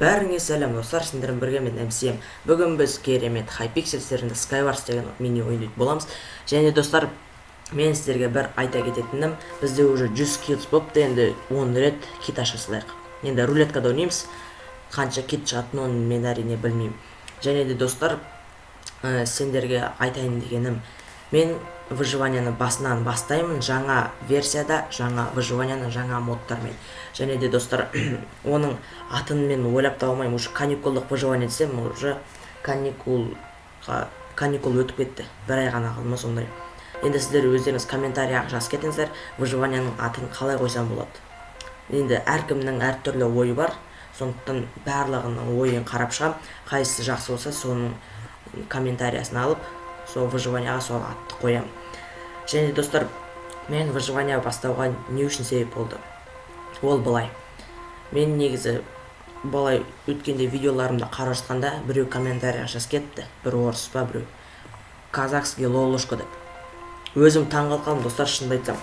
Бәріңе сәлем достар, сендермен бірге мен MCM. Бүгін біз керемет Hypixel сериясында Skywars деген мини ойын боламыз. Және достар, мен сіздерге бір айта кететінім, бізде уже 100 kills болыпты, енді 10 рет кит аша салайық. Енді рулеткада ойнаймыз. Қанша кит шығатынын оны мен әрине білмеймін. Және де достар, сендерге айтайын дегенім, мен выживанияны басынан бастаймын, жаңа версияда, жаңа выживанияны жаңа модтармен. Және де достар, оның атын мен ойлап таба алмаймын. Уже каникулдық выживание десем, уже каникул өтіп кетті, бір ай ғана қалды ма сондай. Енді сіздер өздеріңіз комментарияға жазып кетіңіздер, выживанияның атын қалай қойсам болады. Енді әркімнің әртүрлі ойы бар, сондықтан барлығының ойын қарап шығамын, қайсысы жақсы болса соның комментариясын алып, сол выживанияға сол атты қоямын. Және достар, мен выживания бастауға не үшін себеп болды? Ол былай. Мен негізі былай өткенде видеоларымда қарап жатқанда біреу комментария жазып кетті, бір орыс па біреу, казахский лолушка деп. Өзім таңғалып қалдым достар, шынымды айтсам,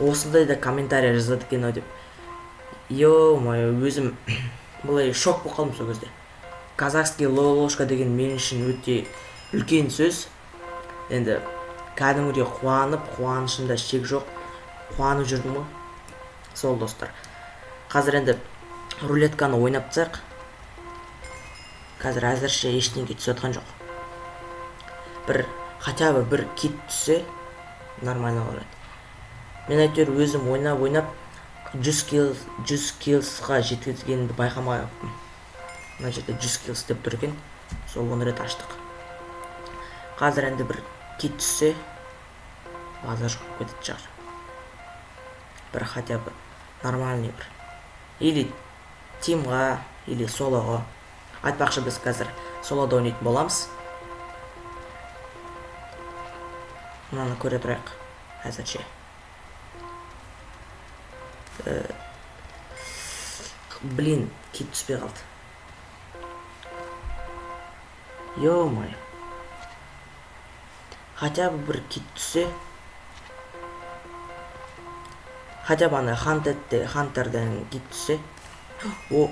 осындай да комментарий жазады екен ау деп. Ё-моё, өзім былай шок болып қалдым сол кезде. Казахский лолушка деген мен үшін өте үлкен сөз. Енді кәдімгідей қуанып, қуанышымда шек жоқ, қуанып жүрдім ғой. Сол достар, қазір енді рулетканы ойнап тастайық. Қазір әзірше ештеңе түсіп жатқан жоқ. Бір хотя бы бір кит түссе нормально болады. Мен әйтеуір өзім ойнап ойнап 100 килл, 100 киллсқа жеткізгенімді байқамай қалыппын. Мына жерде 100 киллс деп тұр екен, сол 10 рет аштық. Қазір енді бір кит түссе базар жоқ болып кететін шығар. Бір хотя бы нормальный бір. Или тимға, или солоға. Айтпақшы, біз қазір солода ойнайтын боламыз. Мынаны көре тұрайық әзірше. Блин, кит түспей қалды. Ё-моё. Хотя бы бір кит түссе, хотя бы ана Хантерден кит түссе. О,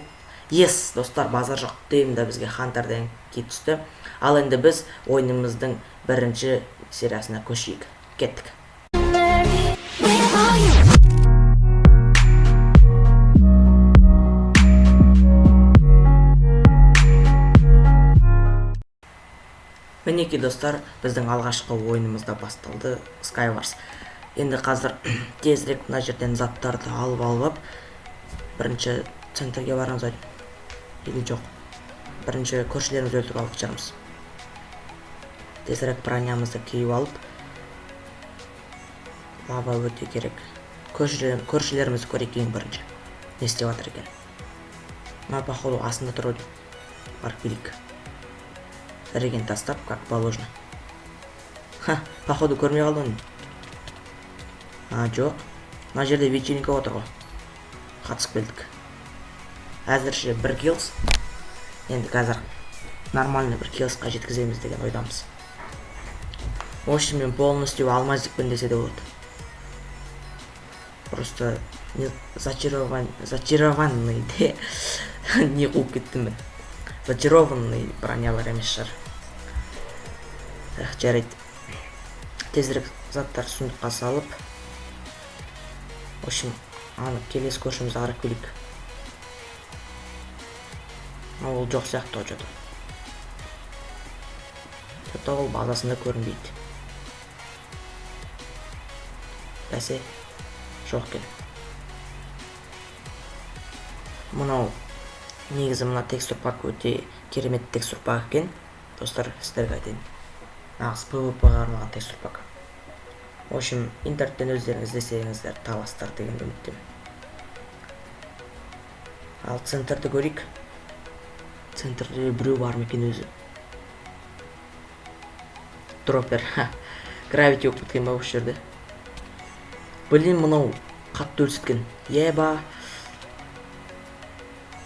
ес, достар, базар жоқ деймін да, бізге Хантерден кит түсті. Ал енді біз ойынымыздың бірінші сериясына көшейік. Кеттік. Where are you? Мінекей достар, біздің алғашқы ойынымыз да басталды, Skywars. Енді қазір тезірек мына жерден заттарды алып алып, бірінші центрге барамыз ау. Или жоқ, бірінші көршілерімізді өлтіріп алып шығармыз. Тезірек бронямызды киіп алып, лава өте керек. Көршілерімізді көрейік ең бірінші. Не істеп жатыр екен? Мына походу астында тұр ғой. Барып келейік. Реген тастап, как положено. Ха, походу көрмей қалды оны. А, жоқ. Мына жерде вечеринка отыр ғой. Қатысып келдік. Әзірше бір киллс. Енді қазір нормальный бір киллсқа жеткіземіз деген ойдамыз. В общем, мен полностью алмазникпін десе де болады. Просто не зачарован, зачарованный де не қуып кеттім мен. Зачарованный бронялар емес шығар. Эх, жарайды. Тезірек заттар сундукқа салып, в общем, аны келесі көршімізді қарап келейік. Ол жоқ сияқты ғой, что-то. Что-то ол базасында көрінбейді. Бәсе, жоқ екен. Мынау негізі мына текстур пак өте керемет текстур пак екен. Достар, сіздерге айтайын. Нағыз PvP-ға арналған текстур пак. В общем, интернеттен өздеріңіз іздесеңіздер табасыздар деген үміттемін. Ал центрді көрейік. Центрде біреу бар ма екен өзі? Дроппер. Ха. Гравити болып кеткен ба осы жерде? Блин, мынау қатты өлсеткен. Еба.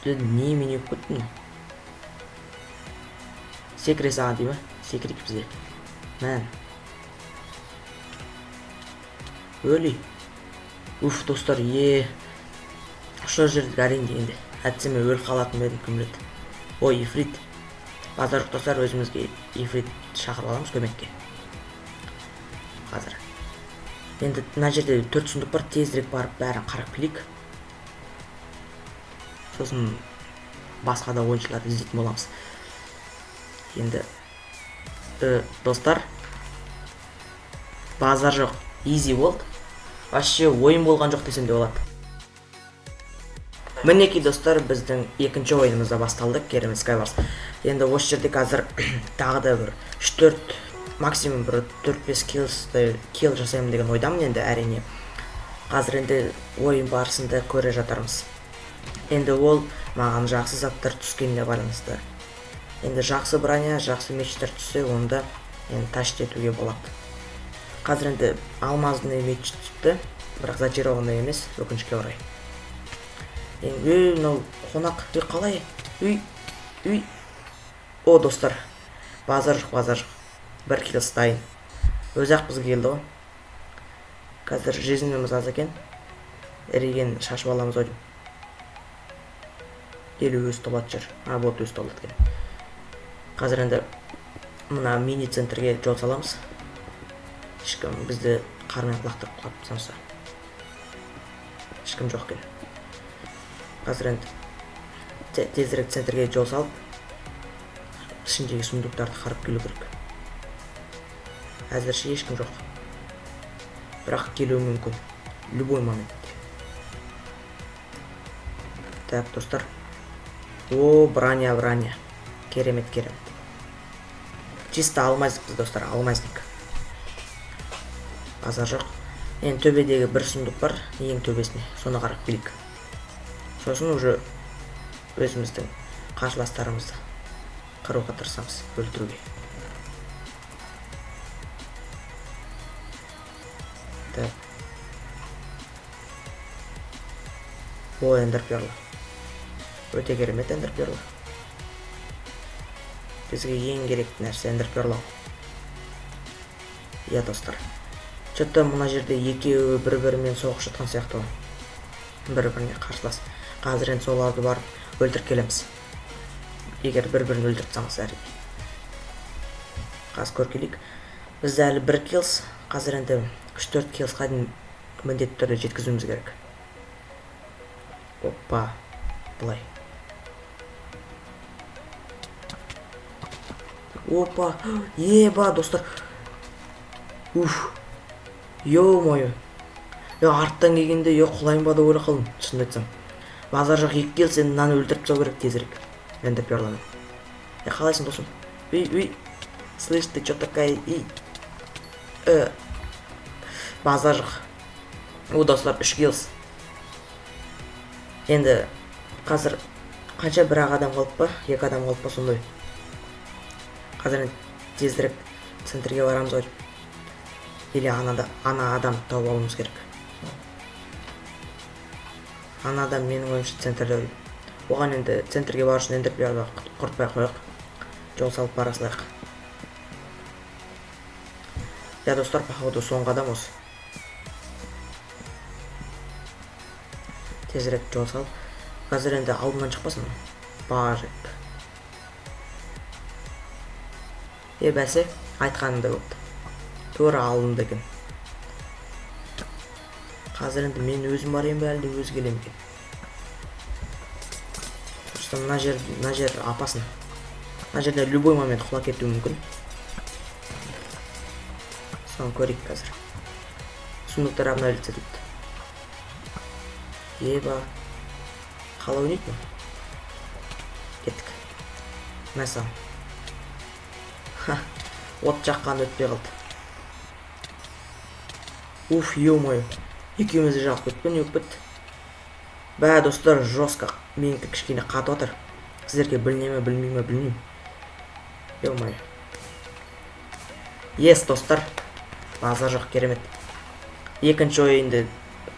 Не мене болып кетті мынау? Секіре саған дей ма? Секірейік бізде. Мән. Өлі. Уф, достар, е. Ұшыр жердік әрең дегенде. Әйтсе мен өліп қалатын ба едім, кім біледі. Ой, ифрит. Базар жоқ, достар, өзімізге ифрит шақырып аламыз көмекке. Қазір. Енді мына жерде 4 сундук бар, тезірек барып бәрін қарап келейік. Сосын басқа да ойыншыларды іздейтін боламыз. Енді достар, базар жоқ, изи болды. Вообще ойын болған жоқ десем де болады. Мінекей, достар, біздің екінші ойынымыз да басталды, керемет Skywars. Енді осы жерде қазір тағы да бір 3-4, максимум бір 4-5 килл жасаймын деген ойдамын енді, әрине. Қазір енді ойын барысында көре жатармыз. Енді ол маған жақсы заттар түскеніне байланысты. Енді жақсы броня, жақсы мечтер түссе, онда енді тащить етуге болады. Қазір енді алмазный меч түсіпті, бірақ зачарованный емес, өкінішке орай. Енді, ей, мынау қонақ, ей, қалай? Үй, үй. О, достар, базар жоқ, базар жоқ. Бір килл дайын. Өзі-ақ бізге келді ғой. Қазір жизніміз аз екен. Реген шашып аламыз ау деймін. Или өз толады жер. А, вот өз толады екен. Қазір енді мына мини центрге жол саламыз. Ешкім бізді қармен лақтырып қалып тастамаса. Ешкім жоқ екен. Қазір енді тезірек центрге жол салып, ішіндегі сундуктарды қарап келу керек. Әзірше ешкім жоқ. Бірақ келуі мүмкін. Любой момент. Так, достар. О, броня, броня. Керемет, керемет. Чисто алмазник біз, достар, алмазник. Базар жоқ. Енді төбедегі бір сундук бар, ең төбесіне. Соны қарап келейік. Сосын уже өзіміздің қарсыластарымызды қыруға тырысамыз, өлтіруге. Так. О, эндерперла. Өте керемет эндерперла. Бізге ең керекті нәрсе эндерперла. Иә, достар. Чё-то мына жерде екеуі бір-бірімен соғысып жатқан сияқты ғой. Бір-біріне қарсылас. Қазір енді соларды барып өлтіріп келеміз. Егер бір-бірін өлтіріп тастамаса әрине. Қазір көріп келейік. Бізде әлі бір киллс. Қазір енді үш-төрт киллсқа дейін міндетті түрде жеткізуіміз керек. Опа, былай. Опа, еба, достар. Уф. Ё-моё. Е, арттан келгенде, е, құлайын ба деп ойлап қалдым, шынымды айтсам. Базар жоқ, екі келсе, енді мынаны өлтіріп тастау керек тезірек. Енді перланы. Е, қалайсың, досым? Үй, үй. Слышь, ты чё такая? И. Базар жоқ. О, достар, үш киллс. Енді қазір қанша, бір ақ адам қалып па? Екі адам қалып па сондай. Қазір енді тезірек центрге барамыз ғой. Или ана адам тауып алуымыз керек. Ана адам менің ойымша центрде ғой. Оған енді центрге бару үшін эндерперла құртпай қояйық. Жол салып бара салайық. Я, достар, походу соңғы адам осы. Тезірек жол салып. Қазір енді алдымнан шықпасын. Бажик. Е, бәсе, айтқанымдай болыпты. Тура алдымда екен. Қазір енді мен өзім барайын ба, әлде өзі келе ме екен? Просто мына жер опасно. Мына жерде любой момент құлап кетуі мүмкін. Соны көрейік қазір. Сундуктар обновиться етіпті. Еба. Қалай ойнайды мынау? Кеттік. Мә саған. Ха, от жаққан өтпей қалды. Уф, ё-моё. Екеуміз де жағып кетті, не болып кетті? Бә, достар, жестко. Менікі кішкене қатып отыр. Сіздерге біліне ме, білмей ме, білмеймін. Ё-моё. Ес, достар. Базар жоқ, керемет. Екінші ойынды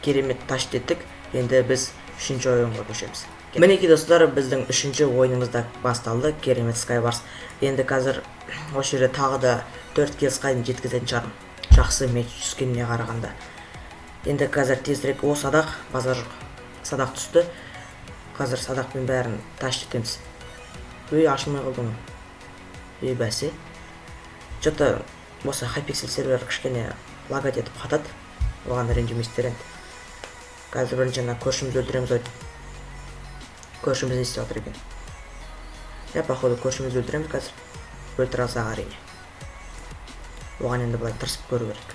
керемет тащить еттік. Енді біз үшінші ойынға көшеміз. Мінекей, достар, біздің үшінші ойынымыз да басталды. Керемет Skywars. Енді қазір осы жерде тағы да 4 киллсқа дейін жеткізетін шығармын. Жақсы меч түскеніне қарағанда. Енді қазір тезірек, о, садақ, базар жоқ. Садақ түсті. Қазір садақпен бәрін тащить етеміз. Өй, ашылмай қалды ғой. Ей, бәсе. Че-то осы Hypixel сервер кішкене лагать етіп қатады. Оған ренжімейсіздер енді. Қазір бірінші ана көршімізді өлтіреміз ғой. Көршіміз не істеп жатыр екен? Иә, походу көршімізді өлтіреміз қазір. Өлтіре алсақ әрине. Оған енді былай тырысып көру керек.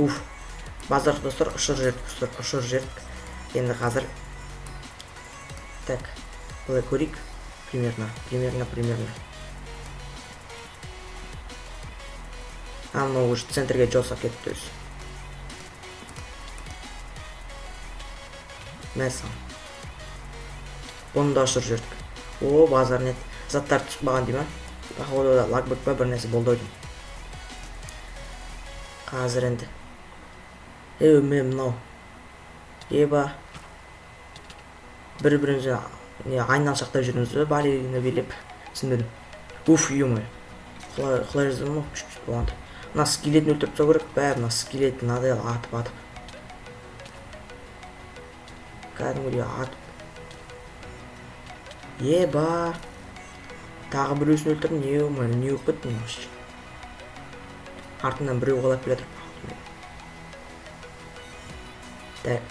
Уф. Базар достар, ұшырып жібердік, достар, ұшырып жібердік. Енді қазір так, былай көрейік. Примерно, примерно, примерно. А, мынау уже центрге жол салып кетті өзі. Мәссаған. Бұны да ұшырып жібердік. О, базар нет. Заттар түсіп қалған дей ма? Походу да лагбек па бір нәрсе болды ау деймін. Қазір енді. Ей, мен мынау. Еба. Бір-бірімізге не айналшақтап жүрміз бе, балерина билеп. Түсінбедім. Уф, ё-моё. Құлай жаздым ғой, чуть-чуть болғанда. Мына скелетін өлтіріп тастау керек, бәрі мына скелетін мынадай атып атып. Кәдімгідей атып. Еба. Тағы біреусін өлтірдім, ё-моё, не болып кетті мынау вообще? Артымнан біреу құлап келе жатыр. Так.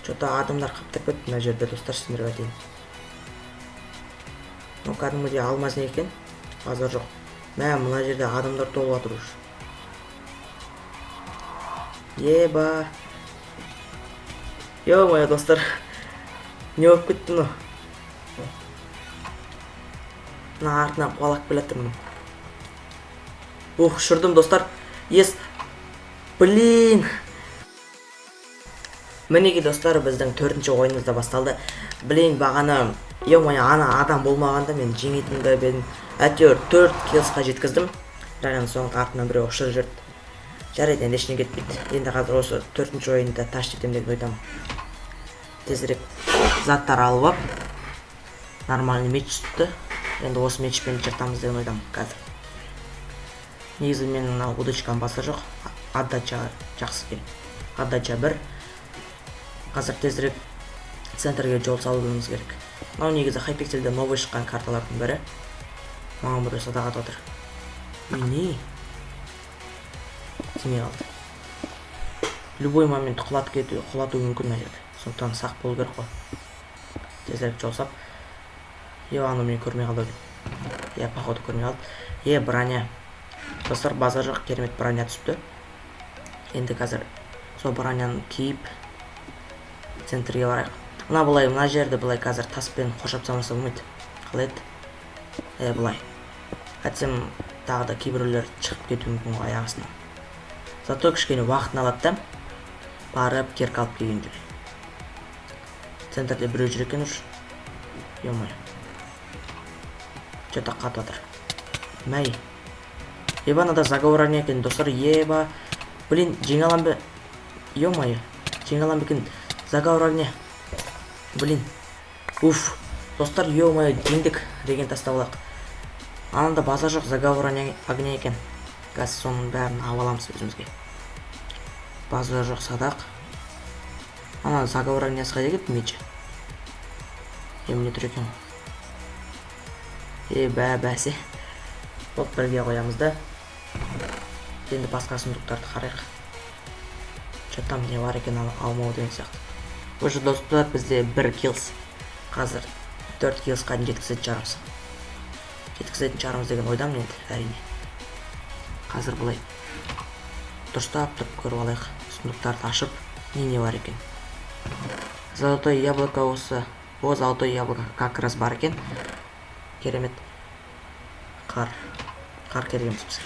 Чё-то адамдар қаптап кетті мына жерде, достар, сендерге айтайын. Ну, кәдімгідей алмаз не екен? Базар жоқ. Мә, мына жерде адамдар толып жатыр уже. Еба. Ё-моё, достар. Не болып кетті мынау? Мына артынан қуалап келе жатыр мынау. Ух, ұшырдым, достар. Ес. Блин. Мінекей, достар, біздің төртінші ойынымыз да басталды. Блин, бағана, ё-моё, ана адам болмағанда мен жеңетін де едім. Әйтеуір 4 киллсқа жеткіздім. Бірақ енді соңғы артынан біреу ұшырып жіберді. Жарайды, енді ештеңе кетпейді. Енді қазір осы төртінші ойынды таш етемін деген ойдамын. Тезірек заттар алып алып, нормальный меч түсті. Енді осы мечпен жыртамыз деген ойдамын қазір. Негізі менің мынау удочкам басы жоқ. Отдача жақсы екен. Отдача 1. Қазір тезірек центрге жол салуымыз керек. Мынау негізі Hypixel'де новый шыққан карталардың бірі. Маған біреу садақ атып отыр. Үй, не? Тимей қалды. Любой момент құлатуы мүмкін мына жерде. Сондықтан сақ болу керек қой. Тезірек жол сап. Е, аны мен көрмей қалды ау деймін. Е, походу көрмей қалды. Е, броня. Достар, базар жоқ, керемет броня түсіпті. Енді қазір сол броняны киіп центрге барайық. Мына былай, мына жерді былай қазір таспен қоршап тастамаса болмайды. Қалай еді? Е, былай. Әйтсем тағы да кейбіреулер шығып кетуі мүмкін ғой аяқ астынан. Зато кішкене уақытын алады да, барып керк алып келген жүр. Центрде біреу жүр екен уж. Ё-моё. Чё-то қатып жатыр. Мәй. Еба, мынада заговор не екен, достар, еба. Блин, жеңе алам ба? Ё-моё. Жеңе алам ба екен? Заговор огня. Блин. Уф. Достар, ё-моё, жеңдік деген тастап алайық. Ананда базар жоқ, заговор огня екен. Қазір соның бәрін алып аламыз өзімізге. Базар жоқ, садақ. Ана заговор огнясы қайда кетті мечі? Е, міне тұр екен ғой. Е, бә, бәсе. Болды, бірге қоямыз да. Енді басқа сундуктарды қарайық. Чё там не бар екен алмау деген сияқты. Уже, достар, бізде 1 киллс. Қазір 4 киллсқа дейін жеткізетін шығармыз. Жеткізетін шығармыз деген ойдамын енді, әрине. Қазір былай дұрыстап тұрып көріп алайық. Сундуктарды ашып, не бар екен. Золотое яблоко осы. О, золотое яблоко как раз бар екен. Керемет. Қар. Қар керек емес бізге.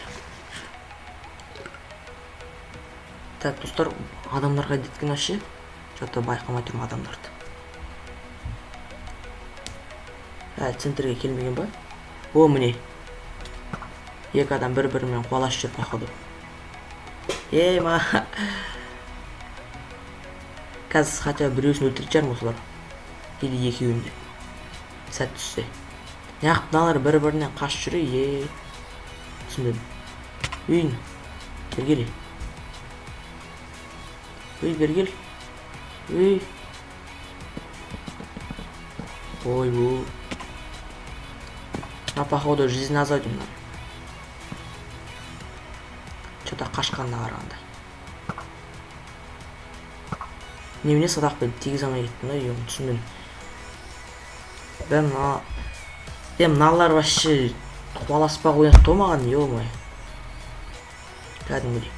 Так, достар, адамдар қайда кеткен вообще? Чё-то байқамай тұрмын адамдарды. Әлі центрге келмеген ба? О, міне. Екі адам бір-бірімен қуаласып жүр, походу. Ей, ма. Қазір хотя бы біреусін өлтіретін шығармын осылар. Или екеуін де. Сәт түссе. Неғып мыналар бір-бірінен қашып жүр, е? Түсінбедім. Үйін. Бері кел. Үй, бері кел. Үй. Ойбу, мына, походу, жизнь азайды мына, че-то қашқанына қарағанда. Немене, садақпен тигізе алмай кеттім да, е, түсінбедім. Бә, мына, е, мыналар вообще қуаласпақ ойнатты ғой маған, ё-моё, кәдімгідей.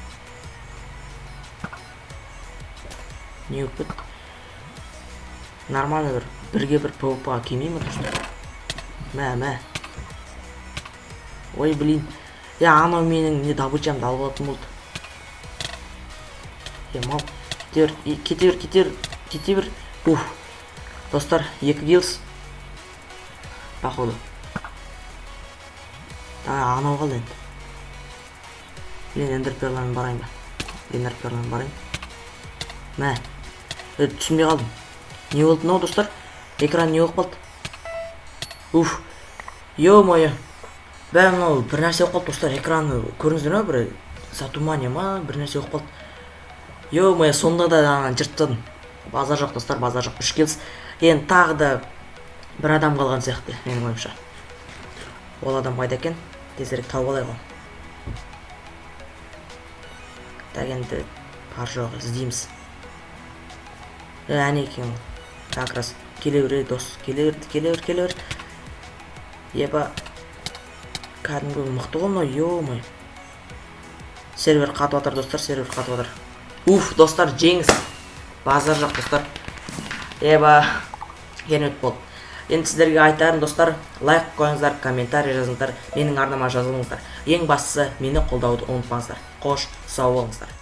Не болып кетті? Нормально бір бірге бір ПВП ға келмей ма, достар? Мә, мә, ой, блин, е, анау менің не, добычамды алып алатын болды. Е, мал, кете бер, е, кете бер, кете бер, кете бер. Уф, достар, екі kills, походу. Давай, анау қалды енді. Блин, эндерперламен барайын ба? Эндерперламен барайын. Мә, е, түсінбей қалдым, не болды мынау, достар? Экран не болып қалды? Уф, ё-моё, бә, мынау бір нәрсе болып қалды, достар. Экраны көрдіңіздер ма? Бір затумания ма, бір нәрсе болып қалды. Ё-моё, сонда да ана жыртып тастадым. Базар жоқ, достар, базар жоқ. Үш kills. Енді тағы да бір адам қалған сияқты менің ойымша. Ол адам қайда екен? Тезірек тауып алайық оны. Так, енді бар жоқ іздейміз. Е, әне екен ол как раз. Келе бер, ей, дос, келе бер, келе бер, келе бер. Еба, кәдімгі мықты ғой мынау, ё-моё. Сервер қатып жатыр, достар, сервер қатып жатыр. Уф, достар, жеңіс, базар жоқ, достар. Еба, керемет болды. Енді сіздерге айтарым, достар: лайк қойыңыздар, комментарий жазыңыздар, менің арнама жазылыңыздар. Ең бастысы, мені қолдауды ұмытпаңыздар. Қош, сау болыңыздар.